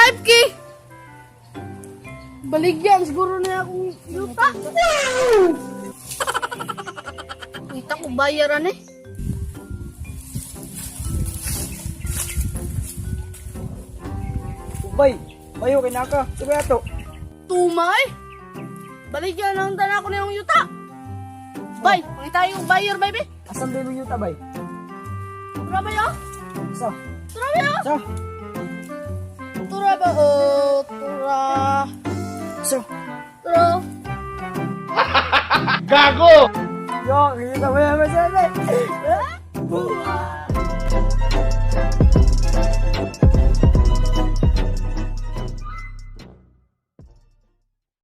5K. Baligyan siguro na akong yuta. Kita ko bayaran eh. Ubay, bayo kay naka. Sige ato. Tuma eh. Baligyan lang tanan ko na yung yuta. Bay, pangita yung buyer, baby. Asan ba yung yuta bay? Tura ba yun? Sa? Tura ba yun? Sa? Tura ba? Oh, tura. Sa? Tura. Gago! Yo, kita mo yan, bay.